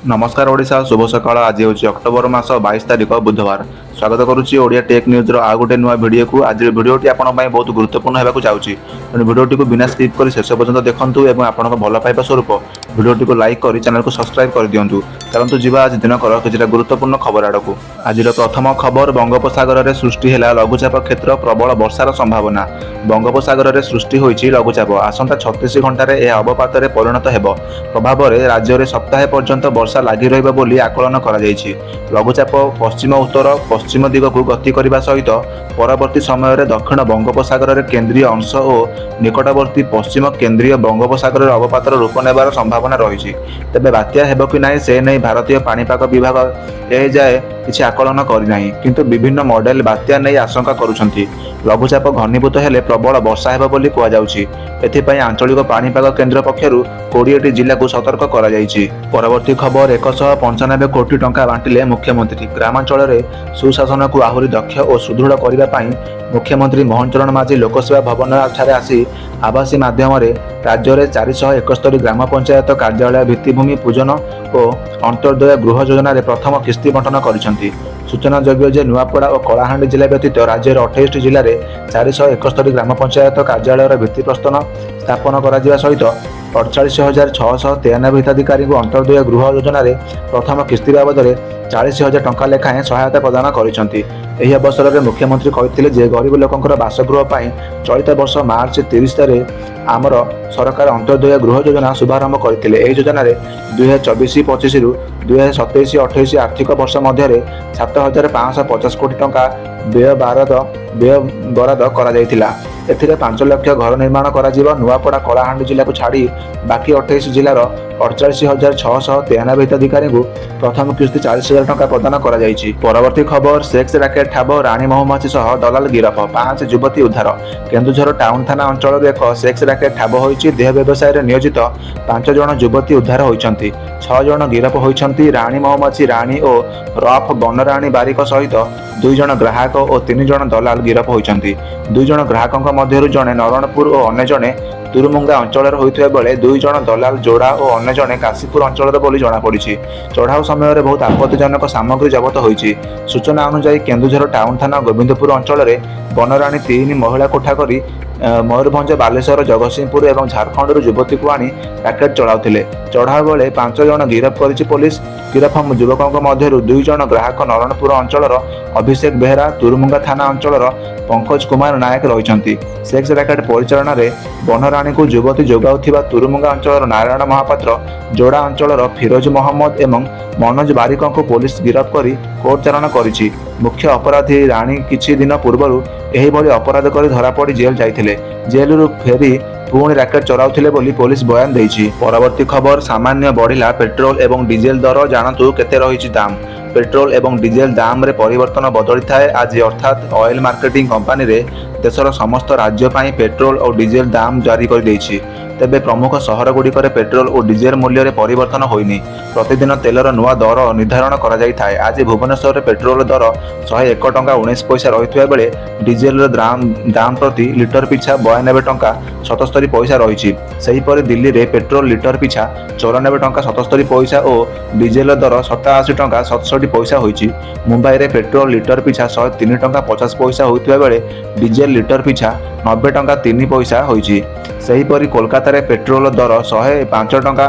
ନମସ୍କାର ଓଡ଼ିଶା, ଶୁଭ ସକାଳ। ଆଜି ହେଉଛି ଅକ୍ଟୋବର ମାସ 22 ତାରିଖ, ବୁଧବାର। ସ୍ୱାଗତ କରୁଛି ଓଡ଼ିଆ ଟେକ୍ ନ୍ୟୁଜ୍ର ଆଉ ଗୋଟେ ନୂଆ ଭିଡ଼ିଓକୁ। ଆଜିର ଭିଡ଼ିଓଟି ଆପଣଙ୍କ ପାଇଁ ବହୁତ ଗୁରୁତ୍ୱପୂର୍ଣ୍ଣ ହେବାକୁ ଯାଉଛି। ତେଣୁ ଭିଡ଼ିଓଟିକୁ ବିନା ସ୍କିପ୍ କରି ଶେଷ ପର୍ଯ୍ୟନ୍ତ ଦେଖନ୍ତୁ ଏବଂ ଆପଣଙ୍କ ଭଲ ପାଇବା ସ୍ୱରୂପ ଭିଡ଼ିଓଟିକୁ ଲାଇକ୍ କରି ଚ୍ୟାନେଲକୁ ସବସ୍କ୍ରାଇବ୍ କରିଦିଅନ୍ତୁ। ଚାଲନ୍ତୁ ଯିବା ଆଜି ଦିନକର କିଛିଟା ଗୁରୁତ୍ୱପୂର୍ଣ୍ଣ ଖବର ଆଡ଼କୁ। ଆଜିର ପ୍ରଥମ ଖବର, ବଙ୍ଗୋପସାଗରରେ ସୃଷ୍ଟି ହେଲା ଲଘୁଚାପ କ୍ଷେତ୍ର, ପ୍ରବଳ ବର୍ଷାର ସମ୍ଭାବନା। ବଙ୍ଗୋପସାଗରରେ ସୃଷ୍ଟି ହୋଇଛି ଲଘୁଚାପ। ଆସନ୍ତା 36 ଘଣ୍ଟାରେ ଏହା ଅବପାତରେ ପରିଣତ ହେବ। ପ୍ରଭାବରେ ରାଜ୍ୟରେ ସପ୍ତାହେ ପର୍ଯ୍ୟନ୍ତ ବର୍ଷା ଲାଗି ରହିବ ବୋଲି ଆକଳନ କରାଯାଇଛି। ଲଘୁଚାପ ପଶ୍ଚିମ ଉତ୍ତର ପଶ୍ଚିମ ଦିଗକୁ ଗତି କରିବା ସହିତ ପରବର୍ତ୍ତୀ ସମୟରେ ଦକ୍ଷିଣ ବଙ୍ଗୋପସାଗରରେ କେନ୍ଦ୍ରୀୟ ଅଂଶ ଓ ନିକଟବର୍ତ୍ତୀ ପଶ୍ଚିମ କେନ୍ଦ୍ରୀୟ ବଙ୍ଗୋପସାଗରରେ ଅବପାତର ରୂପ ନେବାର ସମ୍ଭାବନା ରହିଛି। ତେବେ ବାତ୍ୟା ହେବ କି ନାହିଁ, ସେ ନେଇ ଭାରତୀୟ ପାଣିପାଗ ବିଭାଗ ଏଯାଏ କିଛି ଆକଳନ କରିନାହିଁ। କିନ୍ତୁ ବିଭିନ୍ନ ମଡେଲ ବାତ୍ୟା ନେଇ ଆଶଙ୍କା କରୁଛନ୍ତି। ଲଘୁଚାପ ଘନୀଭୂତ ହେଲେ ପ୍ରବଳ ବର୍ଷା ହେବ ବୋଲି କୁହାଯାଉଛି। ଏଥିପାଇଁ ଆଞ୍ଚଳିକ ପାଣିପାଗ କେନ୍ଦ୍ର ପକ୍ଷରୁ 20ଟି ଜିଲ୍ଲାକୁ ସତର୍କ କରାଯାଇଛି। ପରବର୍ତ୍ତୀ ଖବର, 195 କୋଟି ଟଙ୍କା ବାଣ୍ଟିଲେ ମୁଖ୍ୟମନ୍ତ୍ରୀ। ଗ୍ରାମାଞ୍ଚଳରେ ସୁଶାସନକୁ ଆହୁରି ଦକ୍ଷ ଓ ସୁଦୃଢ଼ କରିବା ପାଇଁ ମୁଖ୍ୟମନ୍ତ୍ରୀ ମୋହନ ଚରଣ ମାଝୀ ଲୋକସେବା ଭବନ ଠାରେ ଆସି ଆଭାସୀ ମାଧ୍ୟମରେ ରାଜ୍ୟରେ 471 ଗ୍ରାମ ପଞ୍ଚାୟତ କାର୍ଯ୍ୟାଳୟ ଭିତ୍ତିଭୂମି ପୂଜନ ଓ ଅନ୍ତ୍ୟୋଦୟ ଗୃହ ଯୋଜନାରେ ପ୍ରଥମ କିସ୍ତି ବଣ୍ଟନ କରିଛନ୍ତି। ସୂଚନାଯୋଗ୍ୟ ଯେ ନୂଆପଡ଼ା ଓ କଳାହାଣ୍ଡି ଜିଲ୍ଲା ବ୍ୟତୀତ ରାଜ୍ୟର 28ଟି ଜିଲ୍ଲାରେ 471 ଗ୍ରାମ ପଞ୍ଚାୟତ କାର୍ଯ୍ୟାଳୟର ଭିତ୍ତିପ୍ରସ୍ତର ସ୍ଥାପନ କରାଯିବା ସହିତ 48,693 ହିତାଧିକାରୀଙ୍କୁ ଅନ୍ତ୍ୟୋଦୟ ଗୃହ ଯୋଜନାରେ ପ୍ରଥମ କିସ୍ତି ବାବଦରେ 40,000 ଟଙ୍କା ଲେଖାଏଁ ସହାୟତା ପ୍ରଦାନ କରିଛନ୍ତି। ଏହି ଅବସରରେ ମୁଖ୍ୟମନ୍ତ୍ରୀ କହିଥିଲେ ଯେ ଗରିବ ଲୋକଙ୍କର ବାସଗୃହ ପାଇଁ ଚଳିତ ବର୍ଷ ମାର୍ଚ୍ଚ 30ରେ ଆମର ସରକାର ଅନ୍ତ୍ୟୋଦୟ ଗୃହ ଯୋଜନା ଶୁଭାରମ୍ଭ କରିଥିଲେ। ଏହି ଯୋଜନାରେ 2024-25ରୁ 2027-28 ଆର୍ଥିକ ବର୍ଷ ମଧ୍ୟରେ 7550 କୋଟି ଟଙ୍କା ବ୍ୟୟ ବରାଦ କରାଯାଇଥିଲା। ଏଥିରେ 5 ଲକ୍ଷ ଘର ନିର୍ମାଣ କରାଯିବ। ନୂଆପଡ଼ା, କଳାହାଣ୍ଡି ଜିଲ୍ଲାକୁ ଛାଡ଼ି ବାକି 28 ଜିଲ୍ଲାର 48,693 ହିତାଧିକାରୀଙ୍କୁ ପ୍ରଥମ କିସ୍ତି 40,000 ଟଙ୍କା ପ୍ରଦାନ କରାଯାଇଛି। ପରବର୍ତ୍ତୀ ଖବର, ସେକ୍ସ ରାକେଟ ଠାବ, ରାଣୀ ମହୁମାଛି ସହ ଦଲାଲ ଗିରଫ, ପାଞ୍ଚ ଯୁବତୀ ଉଦ୍ଧାର। କେନ୍ଦୁଝର ଟାଉନ ଥାନା ଅଞ୍ଚଳରୁ ଏକ ସେକ୍ସ ରାକେଟ ଠାବ ହୋଇଛି। ଦେହ ବ୍ୟବସାୟରେ ନିୟୋଜିତ ପାଞ୍ଚ ଜଣ ଯୁବତୀ ଉଦ୍ଧାର ହୋଇଛନ୍ତି। ଛଅ ଜଣ ଗିରଫ ହୋଇଛନ୍ତି। ରାଣୀ ମହୁମାଛି ରାଣୀ ଓ ରଫ ବନରାଣୀ ବାରିକ ସହିତ ଦୁଇ ଜଣ ଗ୍ରାହକ ଓ ତିନି ଜଣ ଦଲାଲ ଗିରଫ ହୋଇଛନ୍ତି। ଦୁଇ ଜଣ ଗ୍ରାହକଙ୍କ ମଧ୍ୟରୁ ଜଣେ ନରଣପୁର ଓ ଅନ୍ୟ ଜଣେ ତୁରୁମୁଙ୍ଗା ଅଞ୍ଚଳର ହୋଇଥିବା ବେଳେ ଦୁଇ ଜଣ ଦଲାଲ ଯୋଡ଼ା ଓ ଅନ୍ୟ ଜଣେ କାଶୀପୁର ଅଞ୍ଚଳର ବୋଲି ଜଣାପଡ଼ିଛି। ଚଢ଼ାଉ ସମୟରେ ବହୁତ ଆପତ୍ତିଜନକ ସାମଗ୍ରୀ ଜବତ ହୋଇଛି। ସୂଚନା ଅନୁଯାୟୀ, କେନ୍ଦୁଝର ଟାଉନ ଥାନା ଗୋବିନ୍ଦପୁର ଅଞ୍ଚଳରେ ବନରାଣୀ ତିନି ମହିଳା କୋଠା କରି ମୟୂରଭଞ୍ଜ, ବାଲେଶ୍ୱର, ଜଗତସିଂହପୁର ଏବଂ ଝାଡ଼ଖଣ୍ଡରୁ ଯୁବତୀକୁ ଆଣି ରାକେଟ ଚଳାଉଥିଲେ। ଚଢ଼ାଉ ବେଳେ ପାଞ୍ଚ ଜଣ ଗିରଫ କରିଛି ପୋଲିସ। ଗିରଫ ଯୁବକଙ୍କ ମଧ୍ୟରୁ ଦୁଇ ଜଣ ଗ୍ରାହକ ନରଣପୁର ଅଞ୍ଚଳର ଅଭିଷେକ ବେହେରା, ତୁରୁମୁଙ୍ଗା ଥାନା ଅଞ୍ଚଳର ପଙ୍କଜ କୁମାର ନାୟକ ରହିଛନ୍ତି। ସେକ୍ସ ରାକେଟ ପରିଚାଳନାରେ ବନରାଣୀକୁ ଯୁବତୀ ଯୋଗାଉଥିବା ତୁରୁମୁଙ୍ଗା ଅଞ୍ଚଳର ନାରାୟଣ ମହାପାତ୍ର, ଯୋଡ଼ା ଅଞ୍ଚଳର ଫିରୋଜ ମହମ୍ମଦ ଏବଂ ମନୋଜ ବାରିକଙ୍କୁ ପୋଲିସ ଗିରଫ କରି କୋର୍ଟ ଚାଲାଣ କରିଛି। ମୁଖ୍ୟ ଅପରାଧୀ ରାଣୀ କିଛି ଦିନ ପୂର୍ବରୁ ଏହିଭଳି ଅପରାଧ କରି ଧରାପଡ଼ି ଜେଲ୍ ଯାଇଥିଲେ। ଜେଲରୁ ଫେରି ପୁଣି ରାକେଟ ଚଳାଉଥିଲେ ବୋଲି ପୋଲିସ ବୟାନ ଦେଇଛି। ପରବର୍ତ୍ତୀ ଖବର, ସାମାନ୍ୟ ବଢ଼ିଲା ପେଟ୍ରୋଲ ଏବଂ ଡିଜେଲ ଦର, ଜାଣନ୍ତୁ କେତେ ରହିଛି ଦାମ। ପେଟ୍ରୋଲ ଏବଂ ଡିଜେଲ ଦାମରେ ପରିବର୍ତ୍ତନ ବଦଳିଥାଏ। ଆଜି ଅର୍ଥାତ୍ ଅଏଲ ମାର୍କେଟିଂ କମ୍ପାନୀରେ ଦେଶର ସମସ୍ତ ରାଜ୍ୟ ପାଇଁ ପେଟ୍ରୋଲ ଓ ଡିଜେଲ ଦାମ ଜାରି କରିଦେଇଛି। ତେବେ ପ୍ରମୁଖ ସହରଗୁଡ଼ିକରେ ପେଟ୍ରୋଲ ଓ ଡିଜେଲ ମୂଲ୍ୟରେ ପରିବର୍ତ୍ତନ ହୋଇନି। ପ୍ରତିଦିନ ତେଲର ନୂଆ ଦର ନିର୍ଦ୍ଧାରଣ କରାଯାଇଥାଏ। ଆଜି ଭୁବନେଶ୍ୱରରେ ପେଟ୍ରୋଲ ଦର 101 ଟଙ୍କା 19 ପଇସା ରହିଥିବା ବେଳେ ଡିଜେଲର ଦାମ ପ୍ରତି ଲିଟର ପିଛା 92 ଟଙ୍କା 77 ପଇସା ରହିଛି। ସେହିପରି ଦିଲ୍ଲୀରେ ପେଟ୍ରୋଲ ଲିଟର ପିଛା 94 ଟଙ୍କା 77 ପଇସା ଓ ଡିଜେଲ ଦର 87 ଟଙ୍କା 67 ପଇସା ହୋଇଛି। ମୁମ୍ବାଇରେ ପେଟ୍ରୋଲ ଲିଟର ପିଛା 103 ଟଙ୍କା 50 ପଇସା ହୋଇଥିବା ବେଳେ ଡିଜେଲ ଲିଟର ପିଛା 90 ଟଙ୍କା 3 ପଇସା ହୋଇଛି। ସେହିପରି କୋଲକାତାରେ ପେଟ୍ରୋଲ ଦର 105 ଟଙ୍କା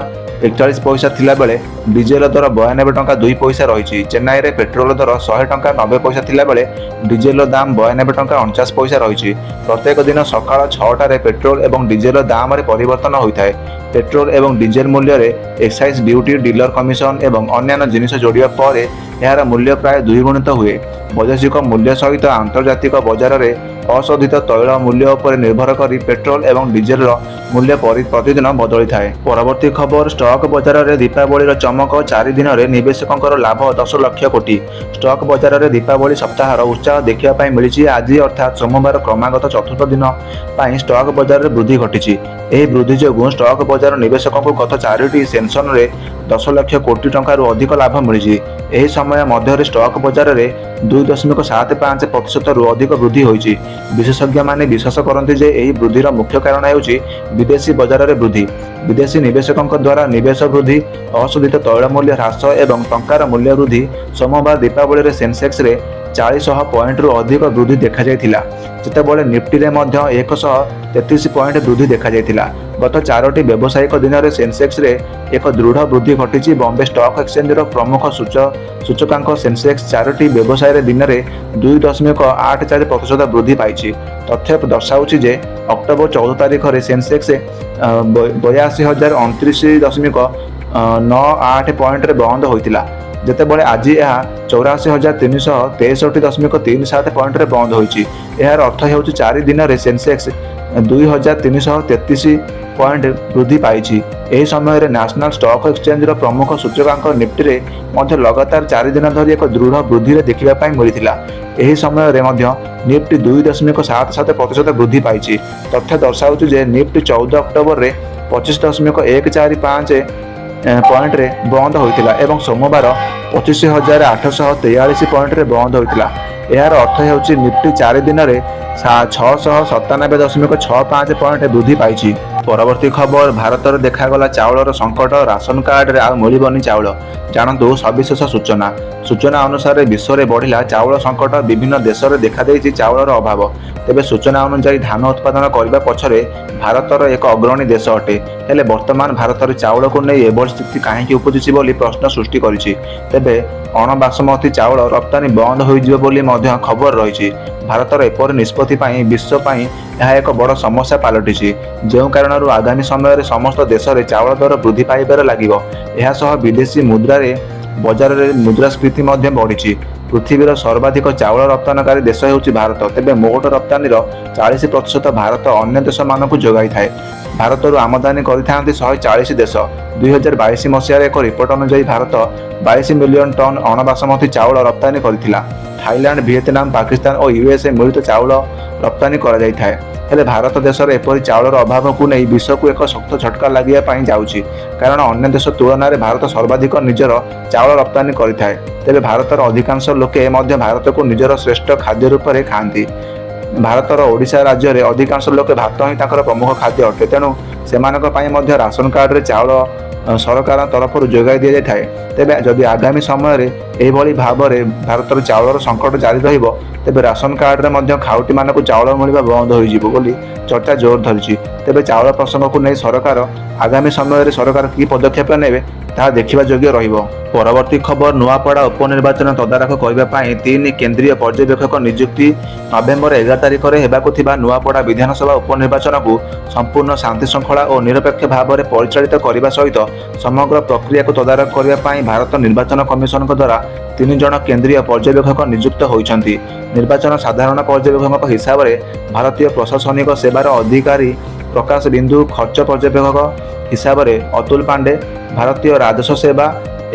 41 ପଇସା ଥିଲାବେଳେ ଡିଜେଲ ଦର 92 ଟଙ୍କା 2 ପଇସା ରହିଛି। ଚେନ୍ନାଇରେ ପେଟ୍ରୋଲ ଦର 100 ଟଙ୍କା 90 ପଇସା ଥିଲାବେଳେ ଡିଜେଲର ଦାମ 92 ଟଙ୍କା 49 ପଇସା ରହିଛି। ପ୍ରତ୍ୟେକ ଦିନ ସକାଳ 6ଟାରେ ପେଟ୍ରୋଲ ଏବଂ ଡିଜେଲ ଦାମରେ ପରିବର୍ତ୍ତନ ହୋଇଥାଏ। ପେଟ୍ରୋଲ ଏବଂ ଡିଜେଲ ମୂଲ୍ୟରେ ଏକ୍ସାଇଜ୍ ଡ୍ୟୁଟି, ଡିଲର କମିଶନ ଏବଂ ଅନ୍ୟାନ୍ୟ ଜିନିଷ ଯୋଡ଼ିବା ପରେ ଏହାର ମୂଲ୍ୟ ପ୍ରାୟ ଦ୍ୱିଗୁଣିତ ହୁଏ। ବୈଦେଶିକ ମୂଲ୍ୟ ସହିତ ଆନ୍ତର୍ଜାତିକ ବଜାରରେ ଅଶୋଧିତ ତୈଳ ମୂଲ୍ୟ ଉପରେ ନିର୍ଭର କରି ପେଟ୍ରୋଲ ଏବଂ ଡିଜେଲର ମୂଲ୍ୟ ପ୍ରତିଦିନ ବଦଳିଥାଏ। ପରବର୍ତ୍ତୀ ଖବର, ଷ୍ଟକ୍ ବଜାରରେ ଦୀପାବଳିର ଚମକ, 4 ଦିନରେ ନିବେଶକଙ୍କର ଲାଭ 10 ଲକ୍ଷ କୋଟି। ଷ୍ଟକ୍ ବଜାରରେ ଦୀପାବଳି ସପ୍ତାହର ଉତ୍ସାହ ଦେଖିବା ପାଇଁ ମିଳିଛି। ଆଜି ଅର୍ଥାତ୍ ସୋମବାର କ୍ରମାଗତ ଚତୁର୍ଥ ଦିନ ପାଇଁ ଷ୍ଟକ୍ ବଜାରରେ ବୃଦ୍ଧି ଘଟିଛି। ଏହି ବୃଦ୍ଧି ଯୋଗୁଁ ଷ୍ଟକ୍ ବଜାର ନିବେଶକଙ୍କୁ ଗତ ଚାରିଟି ସେସନରେ 10 ଲକ୍ଷ କୋଟି ଟଙ୍କାରୁ ଅଧିକ ଲାଭ ମିଳିଛି। ଏହି ସମୟ ମଧ୍ୟରେ ଷ୍ଟକ୍ ବଜାରରେ 2.75 ପ୍ରତିଶତରୁ ଅଧିକ ବୃଦ୍ଧି ହୋଇଛି। ବିଶେଷଜ୍ଞମାନେ ବିଶ୍ୱାସ କରନ୍ତି ଯେ ଏହି ବୃଦ୍ଧିର ମୁଖ୍ୟ କାରଣ ହେଉଛି ବିଦେଶୀ ବଜାରରେ ବୃଦ୍ଧି, ବିଦେଶୀ ନିବେଶକଙ୍କ ଦ୍ୱାରା ନିବେଶ ବୃଦ୍ଧି, ଅଶୋଧିତ ତୈଳ ମୂଲ୍ୟ ହ୍ରାସ ଏବଂ ଟଙ୍କାର ମୂଲ୍ୟ ବୃଦ୍ଧି। ସୋମବାର ଦୀପାବଳିରେ ସେନ୍ସେକ୍ସରେ 400 ପଏଣ୍ଟରୁ ଅଧିକ ବୃଦ୍ଧି ଦେଖାଯାଇଥିଲା, ଯେତେବେଳେ ନିଫ୍ଟିରେ ମଧ୍ୟ 133 ପଏଣ୍ଟ ବୃଦ୍ଧି ଦେଖାଯାଇଥିଲା। ଗତ 4ଟି ବ୍ୟବସାୟିକ ଦିନରେ ସେନ୍ସେକ୍ସରେ ଏକ ଦୃଢ଼ ବୃଦ୍ଧି ଘଟିଛି। ବମ୍ବେ ଷ୍ଟକ୍ ଏକ୍ସଚେଞ୍ଜର ପ୍ରମୁଖ ସୂଚକାଙ୍କ ସେନ୍ସେକ୍ସ 4ଟି ବ୍ୟବସାୟରେ ଦିନରେ 2.84% ବୃଦ୍ଧି ପାଇଛି। ତଥ୍ୟ ଦର୍ଶାଉଛି ଯେ ଅକ୍ଟୋବର 14 ତାରିଖରେ ସେନ୍ସେକ୍ସ 82,029.98 ପଏଣ୍ଟରେ ବନ୍ଦ ହୋଇଥିଲା, ଯେତେବେଳେ ଆଜି ଏହା 84,363.37 ପଏଣ୍ଟରେ ବନ୍ଦ ହୋଇଛି। ଏହାର ଅର୍ଥ ହେଉଛି 4 ଦିନରେ ସେନ୍ସେକ୍ସ 2333 ପଏଣ୍ଟ ବୃଦ୍ଧି ପାଇଛି। ଏହି ସମୟରେ ନ୍ୟାସନାଲ ଷ୍ଟକ୍ ଏକ୍ସଚେଞ୍ଜର ପ୍ରମୁଖ ସୂଚକାଙ୍କ ନିଫ୍ଟିରେ ମଧ୍ୟ ଲଗାତାର 4 ଦିନ ଧରି ଏକ ଦୃଢ଼ ବୃଦ୍ଧିରେ ଦେଖିବା ପାଇଁ ମିଳିଥିଲା। ଏହି ସମୟରେ ମଧ୍ୟ ନିଫ୍ଟି 2.77% ବୃଦ୍ଧି ପାଇଛି। ତଥ୍ୟ ଦର୍ଶାଉଛି ଯେ ନିଫ୍ଟି 14 ଅକ୍ଟୋବରରେ 25.145 ପଏଣ୍ଟରେ ବନ୍ଦ ହୋଇଥିଲା ଏବଂ ସୋମବାର 25,843 ପଏଣ୍ଟରେ ବନ୍ଦ ହୋଇଥିଲା। ଏହାର ଅର୍ଥ ହେଉଛି ନିଫ୍ଟି 4 ଦିନରେ 697.65 ପଏଣ୍ଟ ବୃଦ୍ଧି ପାଇଛି। ପରବର୍ତ୍ତୀ ଖବର, ଭାରତରେ ଦେଖାଗଲା ଚାଉଳର ସଙ୍କଟ, ରାସନ କାର୍ଡରେ ଆଉ ମିଳିବନି ଚାଉଳ, ଜାଣନ୍ତୁ ସବିଶେଷ ସୂଚନା। ସୂଚନା ଅନୁସାରେ ବିଶ୍ୱରେ ବଢ଼ିଲା ଚାଉଳ ସଙ୍କଟ। ବିଭିନ୍ନ ଦେଶରେ ଦେଖାଦେଇଛି ଚାଉଳର ଅଭାବ। ତେବେ ସୂଚନା ଅନୁଯାୟୀ ଧାନ ଉତ୍ପାଦନ କରିବା ପଛରେ ଭାରତର ଏକ ଅଗ୍ରଣୀ ଦେଶ ଅଟେ। ହେଲେ ବର୍ତ୍ତମାନ ଭାରତରେ ଚାଉଳକୁ ନେଇ ଏଭଳି ସ୍ଥିତି କାହିଁକି ଉପୁଜିଛି ବୋଲି ପ୍ରଶ୍ନ ସୃଷ୍ଟି କରିଛି। ତେବେ ଅଣବାସମତୀ ଚାଉଳ ରପ୍ତାନୀ ବନ୍ଦ ହୋଇଯିବ ବୋଲି ମଧ୍ୟ ଖବର ରହିଛି। ଭାରତର ଏପରି ନିଷ୍ପତ୍ତି ପାଇଁ ବିଶ୍ୱ ପାଇଁ ଏହା ଏକ ବଡ଼ ସମସ୍ୟା ପାଲଟିଛି, ଯେଉଁ କାରଣରୁ ଆଗାମୀ ସମୟରେ ସମସ୍ତ ଦେଶରେ ଚାଉଳ ଦର ବୃଦ୍ଧି ପାଇବାରେ ଲାଗିବ। ଏହା ସହ ବିଦେଶୀ ମୁଦ୍ରାରେ ବଜାରରେ ମୁଦ୍ରାସ୍ଫୀତି ମଧ୍ୟ ବଢ଼ିଛି। ପୃଥିବୀର ସର୍ବାଧିକ ଚାଉଳ ରପ୍ତାନକାରୀ ଦେଶ ହେଉଛି ଭାରତ। ତେବେ ମୋଟ ରପ୍ତାନିର 40% ଭାରତ ଅନ୍ୟ ଦେଶମାନଙ୍କୁ ଯୋଗାଇଥାଏ। ଭାରତରୁ ଆମଦାନୀ କରିଥାନ୍ତି 140 ଦେଶ। 2022 ମସିହାରେ ଏକ ରିପୋର୍ଟ ଅନୁଯାୟୀ ଭାରତ 22 ମିଲିୟନ ଟନ୍ ଅଣବାସମତୀ ଚାଉଳ ରପ୍ତାନୀ କରିଥିଲା। ଥାଇଲାଣ୍ଡ, ଭିଏତନାମ, ପାକିସ୍ତାନ ଓ ୟୁଏସଏ ମିଳିତ ଚାଉଳ ରପ୍ତାନୀ କରାଯାଇଥାଏ। ହେଲେ ଭାରତ ଦେଶରେ ଏପରି ଚାଉଳର ଅଭାବକୁ ନେଇ ବିଶ୍ୱକୁ ଏକ ଶକ୍ତ ଝଟକା ଲାଗିବା ପାଇଁ ଯାଉଛି, କାରଣ ଅନ୍ୟ ଦେଶ ତୁଳନାରେ ଭାରତ ସର୍ବାଧିକ ନିଜର ଚାଉଳ ରପ୍ତାନୀ କରିଥାଏ। ତେବେ ଭାରତର ଅଧିକାଂଶ ଲୋକେ ମଧ୍ୟ ଭାରତକୁ ନିଜର ଶ୍ରେଷ୍ଠ ଖାଦ୍ୟ ରୂପରେ ଖାଆନ୍ତି। ଭାରତର ଓଡ଼ିଶା ରାଜ୍ୟରେ ଅଧିକାଂଶ ଲୋକେ ଭାତ ହିଁ ତାଙ୍କର ପ୍ରମୁଖ ଖାଦ୍ୟ ଅଟେ। ତେଣୁ ସେମାନଙ୍କ ପାଇଁ ମଧ୍ୟ ରାସନ କାର୍ଡରେ ଚାଉଳ ସରକାରଙ୍କ ତରଫରୁ ଯୋଗାଇ ଦିଆଯାଇଥାଏ। ତେବେ ଯଦି ଆଗାମୀ ସମୟରେ ଏହିଭଳି ଭାବରେ ଭାରତର ଚାଉଳର ସଙ୍କଟ ଜାରି ରହିବ, ତେବେ ରାସନ କାର୍ଡରେ ମଧ୍ୟ ଖାଉଟିମାନଙ୍କୁ ଚାଉଳ ମିଳିବା ବନ୍ଦ ହୋଇଯିବ ବୋଲି ଚର୍ଚ୍ଚା ଜୋର ଧରିଛି। ତେବେ ଚାଉଳ ପ୍ରସଙ୍ଗକୁ ନେଇ ସରକାର ଆଗାମୀ ସମୟରେ ସରକାର କି ପଦକ୍ଷେପ ନେବେ, ତାହା ଦେଖିବା ଯୋଗ୍ୟ ରହିବ। ପରବର୍ତ୍ତୀ ଖବର, ନୂଆପଡ଼ା ଉପନିର୍ବାଚନ ତଦାରଖ କରିବା ପାଇଁ ତିନି କେନ୍ଦ୍ରୀୟ ପର୍ଯ୍ୟବେକ୍ଷକ ନିଯୁକ୍ତି। ନଭେମ୍ବର 11 ତାରିଖରେ ହେବାକୁ ଥିବା ନୂଆପଡ଼ା ବିଧାନସଭା ଉପନିର୍ବାଚନକୁ ସମ୍ପୂର୍ଣ୍ଣ ଶାନ୍ତିଶୃଙ୍ଖଳା ଓ ନିରପେକ୍ଷ ଭାବରେ ପରିଚାଳିତ କରିବା ସହିତ ସମଗ୍ର ପ୍ରକ୍ରିୟାକୁ ତଦାରଖ କରିବା ପାଇଁ ଭାରତ ନିର୍ବାଚନ କମିଶନଙ୍କ ଦ୍ୱାରା ତିନି ଜଣ କେନ୍ଦ୍ରୀୟ ପର୍ଯ୍ୟବେକ୍ଷକ ନିଯୁକ୍ତ ହୋଇଛନ୍ତି। ନିର୍ବାଚନ ସାଧାରଣ ପର୍ଯ୍ୟବେକ୍ଷକଙ୍କ ହିସାବରେ ଭାରତୀୟ ପ୍ରଶାସନିକ ସେବାର ଅଧିକାରୀ ପ୍ରକାଶ ବିନ୍ଦୁ, ଖର୍ଚ୍ଚ ପର୍ଯ୍ୟବେକ୍ଷକ ହିସାବରେ ଅତୁଲ ପାଣ୍ଡେ, ଭାରତୀୟ ରାଜସ୍ୱ ସେବା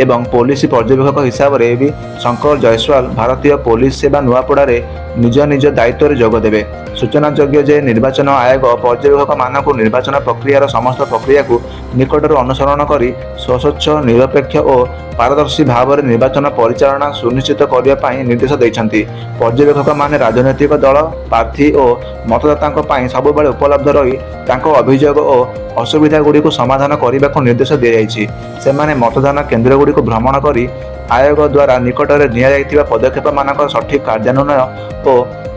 ଏବଂ ପୋଲିସ ପର୍ଯ୍ୟବେକ୍ଷକ ହିସାବରେ ବି ଶଙ୍କର ଜୟସ୍ୱାଲ ଭାରତୀୟ ପୋଲିସ ସେବା ନୂଆପଡ଼ାରେ ନିଜ ନିଜ ଦାୟିତ୍ୱରେ ଯୋଗ ଦେବେ। ସୂଚନାଯୋଗ୍ୟ ଯେ ନିର୍ବାଚନ ଆୟୋଗ ପର୍ଯ୍ୟବେକ୍ଷକମାନଙ୍କୁ ନିର୍ବାଚନ ପ୍ରକ୍ରିୟାର ସମସ୍ତ ପ୍ରକ୍ରିୟାକୁ ନିକଟରୁ ଅନୁସରଣ କରି ସ୍ୱଚ୍ଛ, ନିରପେକ୍ଷ ଓ ପାରଦର୍ଶୀ ଭାବରେ ନିର୍ବାଚନ ପରିଚାଳନା ସୁନିଶ୍ଚିତ କରିବା ପାଇଁ ନିର୍ଦ୍ଦେଶ ଦେଇଛନ୍ତି। ପର୍ଯ୍ୟବେକ୍ଷକମାନେ ରାଜନୈତିକ ଦଳ, ପ୍ରାର୍ଥୀ ଓ ମତଦାତାଙ୍କ ପାଇଁ ସବୁବେଳେ ଉପଲବ୍ଧ ରହି ତାଙ୍କ ଅଭିଯୋଗ ଓ ଅସୁବିଧାଗୁଡ଼ିକୁ ସମାଧାନ କରିବାକୁ ନିର୍ଦ୍ଦେଶ ଦିଆଯାଇଛି। ସେମାନେ ମତଦାନ କେନ୍ଦ୍ରଗୁଡ଼ିକୁ ଭ୍ରମଣ କରି ଆୟୋଗ ଦ୍ୱାରା ନିକଟରେ ନିଆଯାଇଥିବା ପଦକ୍ଷେପମାନଙ୍କର ସଠିକ୍ କାର୍ଯ୍ୟାନ୍ୱୟନ ଓ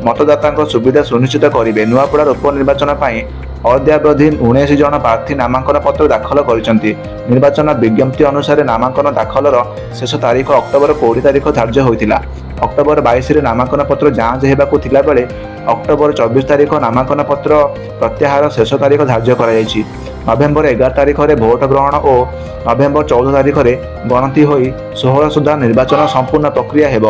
ମତଦାତାଙ୍କ ସୁବିଧା ସୁନିଶ୍ଚିତ କରିବେ। ନୂଆପଡ଼ାର ଉପନିର୍ବାଚନ ପାଇଁ ଅଦ୍ୟାବଧି 19 ଜଣ ପ୍ରାର୍ଥୀ ନାମାଙ୍କନ ପତ୍ର ଦାଖଲ କରିଛନ୍ତି। ନିର୍ବାଚନ ବିଜ୍ଞପ୍ତି ଅନୁସାରେ ନାମାଙ୍କନ ଦାଖଲର ଶେଷ ତାରିଖ ଅକ୍ଟୋବର 20 ତାରିଖ ଧାର୍ଯ୍ୟ ହୋଇଥିଲା। ଅକ୍ଟୋବର 22ରେ ନାମାଙ୍କନ ପତ୍ର ଯାଞ୍ଚ ହେବାକୁ ଥିଲାବେଳେ ଅକ୍ଟୋବର 24 ତାରିଖ ନାମାଙ୍କନ ପତ୍ର ପ୍ରତ୍ୟାହାର ଶେଷ ତାରିଖ ଧାର୍ଯ୍ୟ କରାଯାଇଛି। ନଭେମ୍ବର 11 ତାରିଖରେ ଭୋଟ ଗ୍ରହଣ ଓ ନଭେମ୍ବର 14 ତାରିଖରେ ଗଣତି ହୋଇ 16 ସୁଦ୍ଧା ନିର୍ବାଚନ ସମ୍ପୂର୍ଣ୍ଣ ପ୍ରକ୍ରିୟା ହେବ।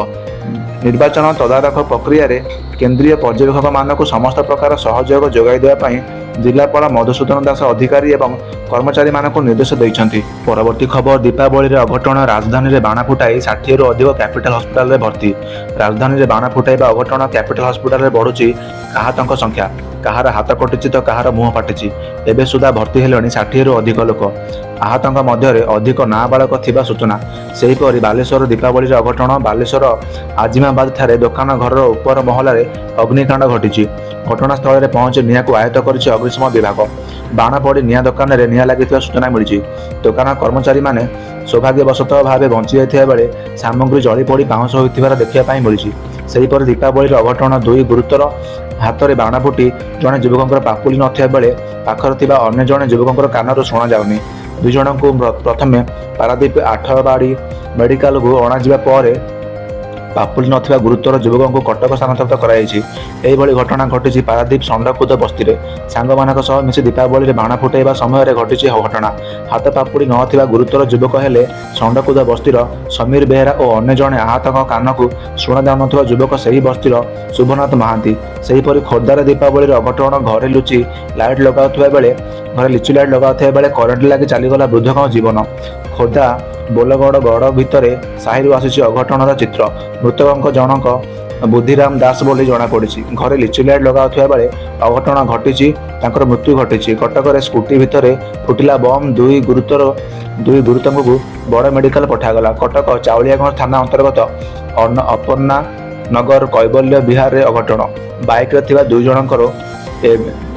ନିର୍ବାଚନ ତଦାରଖ ପ୍ରକ୍ରିୟାରେ କେନ୍ଦ୍ରୀୟ ପର୍ଯ୍ୟବେକ୍ଷକମାନଙ୍କୁ ସମସ୍ତ ପ୍ରକାର ସହଯୋଗ ଯୋଗାଇ ଦେବା ପାଇଁ ଜିଲ୍ଲାପାଳ ମଧୁସୂଦନ ଦାସ ଅଧିକାରୀ ଏବଂ କର୍ମଚାରୀମାନଙ୍କୁ ନିର୍ଦ୍ଦେଶ ଦେଇଛନ୍ତି। ପରବର୍ତ୍ତୀ ଖବର, ଦୀପାବଳିରେ ଅଘଟଣ। ରାଜଧାନୀରେ ବାଣ ଫୁଟାଇ 60ରୁ ଅଧିକ କ୍ୟାପିଟାଲ ହସ୍ପିଟାଲରେ ଭର୍ତ୍ତି। ରାଜଧାନୀରେ ବାଣ ଫୁଟାଇବା ଅଘଟଣ। କ୍ୟାପିଟାଲ ହସ୍ପିଟାଲରେ ବଢୁଛି ଆହତଙ୍କ ସଂଖ୍ୟା। କାହାର ହାତ କଟିଛି ତ କାହାର ମୁହଁ ଫାଟିଛି। ଏବେ ସୁଦ୍ଧା ଭର୍ତ୍ତି ହେଲେଣି 60ରୁ ଅଧିକ ଲୋକ। ଆହତଙ୍କ ମଧ୍ୟରେ ଅଧିକ ନାବାଳକ ଥିବା ସୂଚନା। ସେହିପରି ବାଲେଶ୍ୱର ଦୀପାବଳିରେ ଅଘଟଣ। ବାଲେଶ୍ୱର ଆଜିମାବାଦ ଠାରେ ଦୋକାନ ଘରର ଉପର ମହଲାରେ ଅଗ୍ନିକାଣ୍ଡ ଘଟିଛି। ଘଟଣାସ୍ଥଳରେ ପହଞ୍ଚି ନିଆଁକୁ ଆୟତ୍ତ କରିଛି ଅଗ୍ନିଶମ ବିଭାଗ। ବାଣ ପଡ଼ି ନିଆଁ ଦୋକାନରେ ନିଆଁ ଲାଗିଥିବା ସୂଚନା ମିଳିଛି। ଦୋକାନ କର୍ମଚାରୀମାନେ ସୌଭାଗ୍ୟବଶତଃ ଭାବେ ବଞ୍ଚିଯାଇଥିବା ବେଳେ ସାମଗ୍ରୀ ଜଳିପୋଡ଼ି ପାଉଁଶ ହୋଇଥିବାର ଦେଖିବା ପାଇଁ ମିଳିଛି। ସେହିପରି ଦୀପାବଳିର ଅଘଟଣ। ଦୁଇ ଗୁରୁତର ହାତରେ ବାଣ ଫୁଟି ଜଣେ ଯୁବକଙ୍କର ପାପୁଲି ନଥିବା ବେଳେ ପାଖରେ ଥିବା ଅନ୍ୟ ଜଣେ ଯୁବକଙ୍କର କାନରୁ ଶୁଣାଯାଉନି। 2 ଜଣଙ୍କୁ ପ୍ରଥମେ ପାରାଦୀପ ଆଠବାଡ଼ି ମେଡିକାଲକୁ ଅଣାଯିବା ପରେ ପାପୁଲି ନଥିବା ଗୁରୁତର ଯୁବକଙ୍କୁ କଟକ ସ୍ଥାନାନ୍ତରିତ କରାଯାଇଛି। ଏହିଭଳି ଘଟଣା ଘଟିଛି ପାରାଦୀପ ଷଣ୍ଢକୁଦ ବସ୍ତିରେ। ସାଙ୍ଗମାନଙ୍କ ସହ ମିଶି ଦୀପାବଳିରେ ବାଣ ଫୁଟାଇବା ସମୟରେ ଘଟିଛି ଘଟଣା। ହାତ ପାପୁଲି ନଥିବା ଗୁରୁତର ଯୁବକ ହେଲେ ଷଣ୍ଢକୁଦ ବସ୍ତିର ସମୀର ବେହେରା ଓ ଅନ୍ୟ ଜଣେ ଆହତଙ୍କ କାନକୁ ଶୁଣାଯାଉନଥିବା ଯୁବକ ସେହି ବସ୍ତିର ଶୁଭନାଥ ମହାନ୍ତି। ସେହିପରି ଖୋର୍ଦ୍ଧାରେ ଦୀପାବଳିରେ ଅଘଟଣ। ଘରେ ଲିଚୁ ଲାଇଟ୍ ଲଗାଉଥିବା ବେଳେ କରେଣ୍ଟ ଲାଗି ଚାଲିଗଲା ବୃଦ୍ଧଙ୍କ ଜୀବନ। ଖୋର୍ଦ୍ଧା ବୋଲଗଡ଼ ଗଡ଼ ଭିତରେ ସାହିରୁ ଆସିଛି ଅଘଟଣର ଚିତ୍ର। ମୃତକଙ୍କ ଜଣକ ବୁଦ୍ଧିରାମ ଦାସ ବୋଲି ଜଣାପଡ଼ିଛି। ଘରେ ଲିଚୁ ଲାଇଟ୍ ଲଗାଉଥିବା ବେଳେ ଅଘଟଣ ଘଟିଛି, ତାଙ୍କର ମୃତ୍ୟୁ ଘଟିଛି। କଟକରେ ସ୍କୁଟି ଭିତରେ ଫୁଟିଲା ବମ୍। ଦୁଇ ଗୁରୁତରଙ୍କୁ ବଡ଼ ମେଡିକାଲ ପଠାଗଲା। କଟକ ଚାଉଳିଆଗଞ୍ଜ ଥାନା ଅନ୍ତର୍ଗତ ଅପର୍ଣ୍ଣା ନଗର କୈବଲ୍ୟ ବିହାରରେ ଅଘଟଣ। ବାଇକରେ ଥିବା 2 ଜଣଙ୍କର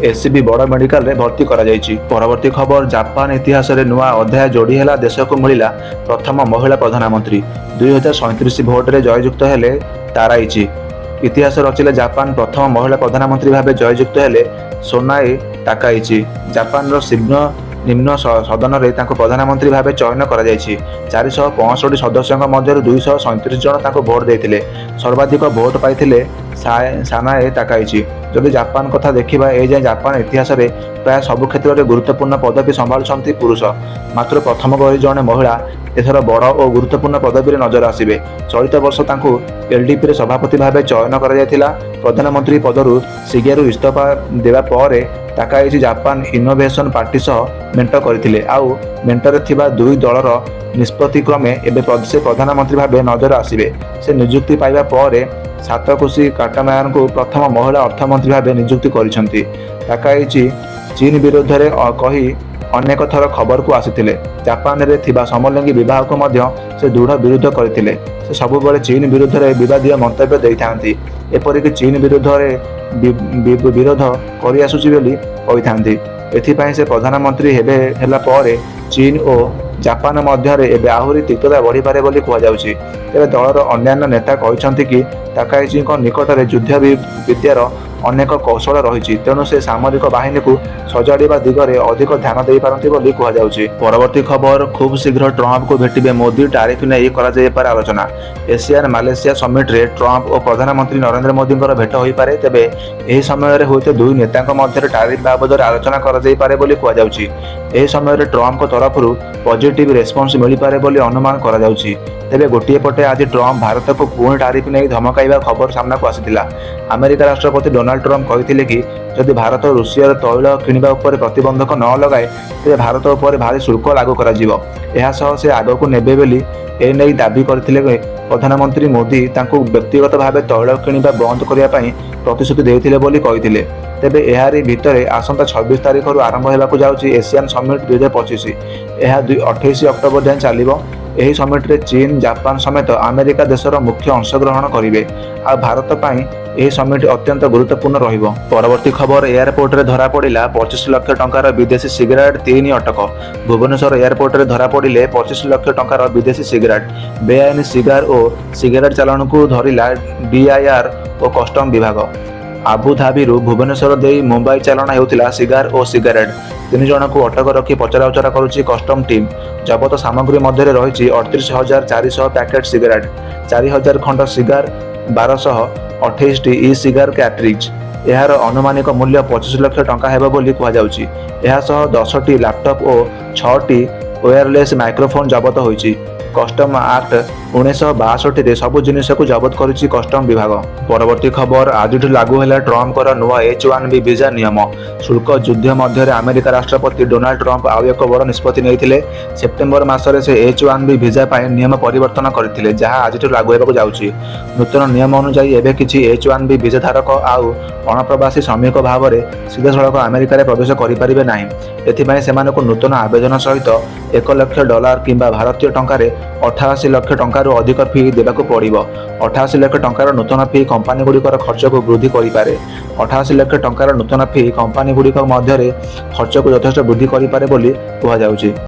ଏସସିବି ବଡ଼ ମେଡିକାଲରେ ଭର୍ତ୍ତି କରାଯାଇଛି। ପରବର୍ତ୍ତୀ ଖବର, ଜାପାନ ଇତିହାସରେ ନୂଆ ଅଧ୍ୟାୟ ଯୋଡ଼ି ହେଲା। ଦେଶକୁ ମିଳିଲା ପ୍ରଥମ ମହିଳା ପ୍ରଧାନମନ୍ତ୍ରୀ। 2037 ଭୋଟରେ ଜୟଯୁକ୍ତ ହେଲେ ତାକାଇଚି। ଇତିହାସ ରଚିଲେ ଜାପାନ। ପ୍ରଥମ ମହିଳା ପ୍ରଧାନମନ୍ତ୍ରୀ ଭାବେ ଜୟଯୁକ୍ତ ହେଲେ ସୋନାଇ ତାକାଇଚି। ଜାପାନର ନିମ୍ନ ସଦନରେ ତାଙ୍କୁ ପ୍ରଧାନମନ୍ତ୍ରୀ ଭାବେ ଚୟନ କରାଯାଇଛି। 465 ସଦସ୍ୟଙ୍କ ମଧ୍ୟରୁ 237 ଜଣ ତାଙ୍କୁ ଭୋଟ ଦେଇଥିଲେ। ସର୍ବାଧିକ ଭୋଟ ପାଇଥିଲେ ସାନାଏ ତାକାଇଚି। ଯଦି ଜାପାନ କଥା ଦେଖିବା, ଏଯାଏଁ ଜାପାନ ଇତିହାସରେ ପ୍ରାୟ ସବୁ କ୍ଷେତ୍ରରେ ଗୁରୁତ୍ୱପୂର୍ଣ୍ଣ ପଦବୀ ସମ୍ଭାଳୁଛନ୍ତି ପୁରୁଷ। ମାତ୍ର ପ୍ରଥମ କରି ଜଣେ ମହିଳା ଏଥର ବଡ଼ ଓ ଗୁରୁତ୍ୱପୂର୍ଣ୍ଣ ପଦବୀରେ ନଜର ଆସିବେ। ଚଳିତ ବର୍ଷ ତାଙ୍କୁ ଏଲଡିପିର ସଭାପତି ଭାବେ ଚୟନ କରାଯାଇଥିଲା। ପ୍ରଧାନମନ୍ତ୍ରୀ ପଦରୁ ଶିଗେରୁ ଇସ୍ତଫା ଦେବା ପରେ ତାକାଇଚି ଜାପାନ ଇନୋଭେସନ ପାର୍ଟି ସହ ମେଣ୍ଟ କରିଥିଲେ। ଆଉ ମେଣ୍ଟରେ ଥିବା ଦୁଇ ଦଳର ନିଷ୍ପତ୍ତି କ୍ରମେ ଏବେ ସେ ପ୍ରଧାନମନ୍ତ୍ରୀ ଭାବେ ନଜର ଆସିବେ। ସେ ନିଯୁକ୍ତି ପାଇବା ପରେ ସାତକୋଶି କାଟାୟାମାଙ୍କୁ ପ୍ରଥମ ମହିଳା ଅର୍ଥମନ୍ତ୍ରୀ ଭାବେ ନିଯୁକ୍ତି କରିଛନ୍ତି। ତାକାଇଚି ଚୀନ ବିରୋଧରେ କହି ଅନେକ ଥର ଖବରକୁ ଆସିଥିଲେ। ଜାପାନରେ ଥିବା ସମଲିଙ୍ଗୀ ବିବାହକୁ ମଧ୍ୟ ସେ ଦୃଢ଼ ବିରୋଧ କରିଥିଲେ। ସେ ସବୁବେଳେ ଚୀନ ବିରୁଦ୍ଧରେ ବିବାଦୀୟ ମନ୍ତବ୍ୟ ଦେଇଥାନ୍ତି। ଏପରିକି ଚୀନ ବିରୁଦ୍ଧରେ ବିରୋଧ କରିଆସୁଛି ବୋଲି କହିଥାନ୍ତି। ଏଥିପାଇଁ ସେ ପ୍ରଧାନମନ୍ତ୍ରୀ ହେଲା ପରେ ଚୀନ ଓ ଜାପାନ ମଧ୍ୟରେ ଏବେ ଆହୁରି ତିକ୍ତତା ବଢ଼ିପାରେ ବୋଲି କୁହାଯାଉଛି। ତେବେ ଦଳର ଅନ୍ୟାନ୍ୟ ନେତା କହିଛନ୍ତି କି, ତାକାଇଚିଙ୍କ ନିକଟରେ ଯୁଦ୍ଧ ବିଦ୍ୟାର ଅନେକ କୌଶଳ ରହିଛି। ତେଣୁ ସେ ସାମରିକ ବାହିନୀକୁ ସଜାଡ଼ିବା ଦିଗରେ ଅଧିକ ଧ୍ୟାନ ଦେଇପାରନ୍ତି ବୋଲି କୁହାଯାଉଛି। ପରବର୍ତ୍ତୀ ଖବର, ଖୁବ୍ ଶୀଘ୍ର ଟ୍ରମ୍ପଙ୍କୁ ଭେଟିବେ ମୋଦି। ଟାରିଫ ନେଇ କରାଯାଇପାରେ ଆଲୋଚନା। ଏସିଆନ ମାଲେସିଆ ସମିଟରେ ଟ୍ରମ୍ପ ଓ ପ୍ରଧାନମନ୍ତ୍ରୀ ନରେନ୍ଦ୍ର ମୋଦିଙ୍କର ଭେଟ ହୋଇପାରେ। ତେବେ ଏହି ସମୟରେ ହୁଏତ ଦୁଇ ନେତାଙ୍କ ମଧ୍ୟରେ ଟାରିଫ ବାବଦରେ ଆଲୋଚନା କରାଯାଇପାରେ ବୋଲି କୁହାଯାଉଛି। ଏହି ସମୟରେ ଟ୍ରମ୍ପଙ୍କ ତରଫରୁ ପଜିଟିଭ ରେସ୍ପନ୍ସ ମିଳିପାରେ ବୋଲି ଅନୁମାନ କରାଯାଉଛି। ତେବେ ଗୋଟିଏ ପଟେ ଆଜି ଟ୍ରମ୍ପ ଭାରତକୁ ପୁଣି ଟାରିଫ ନେଇ ଧମକାଇବା ଖବର ସାମ୍ନାକୁ ଆସିଥିଲା। ଆମେରିକା ରାଷ୍ଟ୍ରପତି ଡୋନାଲ୍ଡ ଟ୍ରମ୍ପ କହିଥିଲେ କି, ଯଦି ଭାରତ ରୁଷିଆର ତୈଳ କିଣିବା ଉପରେ ପ୍ରତିବନ୍ଧକ ନ ଲଗାଏ, ତେବେ ଭାରତ ଉପରେ ଭାରୀ ଶୁଳ୍କ ଲାଗୁ କରାଯିବ। ଏହା ସହ ସେ ଆଗକୁ ନେବେ ବୋଲି ଏନେଇ ଦାବି କରିଥିଲେ। ପ୍ରଧାନମନ୍ତ୍ରୀ ମୋଦି ତାଙ୍କୁ ବ୍ୟକ୍ତିଗତ ଭାବେ ତୈଳ କିଣିବା ବନ୍ଦ କରିବା ପାଇଁ ପ୍ରତିଶ୍ରୁତି ଦେଇଥିଲେ ବୋଲି କହିଥିଲେ। ତେବେ ଏହାରି ଭିତରେ ଆସନ୍ତା 26 ତାରିଖରୁ ଆରମ୍ଭ ହେବାକୁ ଯାଉଛି ଏସିଆନ ସମିଟ୍ 2025। ଏହା 28 ଅକ୍ଟୋବର ଯାଏଁ ଚାଲିବ। ଏହି ସମିଟରେ ଚୀନ, ଜାପାନ ସମେତ ଆମେରିକା ଦେଶର ମୁଖ୍ୟ ଅଂଶଗ୍ରହଣ କରିବେ। ଆଉ ଭାରତ ପାଇଁ ଏହି ସମିଟ ଅତ୍ୟନ୍ତ ଗୁରୁତ୍ୱପୂର୍ଣ୍ଣ ରହିବ। ପରବର୍ତ୍ତୀ ଖବର, ଏୟାରପୋର୍ଟରେ ଧରାପଡ଼ିଲା 25 ଲକ୍ଷ ଟଙ୍କାର ବିଦେଶୀ ସିଗାରେଟ, ତିନି ଅଟକ। ଭୁବନେଶ୍ୱର ଏୟାରପୋର୍ଟରେ ଧରାପଡ଼ିଲେ 25 ଲକ୍ଷ ଟଙ୍କାର ବିଦେଶୀ ସିଗାରେଟ। ବେଆଇନ ସିଗାର ଓ ସିଗାରେଟ ଚାଲାଣକୁ ଧରିଲା ଡିଆଇଆର୍ ଓ କଷ୍ଟମ ବିଭାଗ। ଆବୁଧାବିରୁ ଭୁବନେଶ୍ୱର ଦେଇ ମୁମ୍ବାଇ ଚାଲାଣ ହେଉଥିଲା ସିଗାର ଓ ସିଗାରେଟ। ତିନି ଜଣଙ୍କୁ ଅଟକ ରଖି ପଚରାଉଚରା କରୁଛି କଷ୍ଟମ ଟିମ୍। ଜବତ ସାମଗ୍ରୀ ମଧ୍ୟରେ ରହିଛି 38,400 ପ୍ୟାକେଟ ସିଗାରେଟ, 4000 ଖଣ୍ଡ ସିଗାର, 1228ଟି ଇ ସିଗାର କାର୍ଟ୍ରିଜ୍। ଏହାର ଅନୁମାନିକ ମୂଲ୍ୟ 25 ଲକ୍ଷ ଟଙ୍କା ହେବ ବୋଲି କୁହାଯାଉଛି। ଏହା ସହ 10ଟି ଲାପଟପ୍ ଓ ଛଅଟି ୱେୟାରଲେସ୍ ମାଇକ୍ରୋଫୋନ୍ ଜବତ ହୋଇଛି। କଷ୍ଟମ ଆକ୍ଟ 1962ରେ ସବୁ ଜିନିଷକୁ ଜବତ କରିଛି କଷ୍ଟମ ବିଭାଗ। ପରବର୍ତ୍ତୀ ଖବର, ଆଜିଠୁ ଲାଗୁ ହେଲା ଟ୍ରମ୍ପଙ୍କର ନୂଆ H-1B visa ନିୟମ। ଶୁଳ୍କ ଯୁଦ୍ଧ ମଧ୍ୟରେ ଆମେରିକା ରାଷ୍ଟ୍ରପତି ଡୋନାଲ୍ଡ ଟ୍ରମ୍ପ ଆଉ ଏକ ବଡ଼ ନିଷ୍ପତ୍ତି ନେଇଥିଲେ। ସେପ୍ଟେମ୍ବର ମାସରେ ସେ H-1B visa ପାଇଁ ନିୟମ ପରିବର୍ତ୍ତନ କରିଥିଲେ, ଯାହା ଆଜିଠୁ ଲାଗୁ ହେବାକୁ ଯାଉଛି। ନୂତନ ନିୟମ ଅନୁଯାୟୀ, ଏବେ କିଛି H-1B visa ଧାରକ ଆଉ ଅଣପ୍ରବାସୀ ଶ୍ରମିକ ଭାବରେ ସିଧାସଳଖ ଆମେରିକାରେ ପ୍ରବେଶ କରିପାରିବେ ନାହିଁ। ଏଥିପାଇଁ ସେମାନଙ୍କୁ ନୂତନ ଆବେଦନ ସହିତ 1 ଲକ୍ଷ ଡଲାର କିମ୍ବା ଭାରତୀୟ ଟଙ୍କାରେ 88 ଲକ୍ଷ ଟଙ୍କାରୁ ଅଧିକ ଫି ଦେବାକୁ ପଡ଼ିବ। 88 ଲକ୍ଷ ଟଙ୍କାର ନୂତନ ଫି କମ୍ପାନୀଗୁଡ଼ିକର ଖର୍ଚ୍ଚକୁ ବୃଦ୍ଧି କରିପାରେ। 88 ଲକ୍ଷ ଟଙ୍କାର ନୂତନ ଫି କମ୍ପାନୀଗୁଡ଼ିକ ମଧ୍ୟରେ ଖର୍ଚ୍ଚକୁ ଯଥେଷ୍ଟ ବୃଦ୍ଧି କରିପାରେ ବୋଲି କୁହାଯାଉଛି।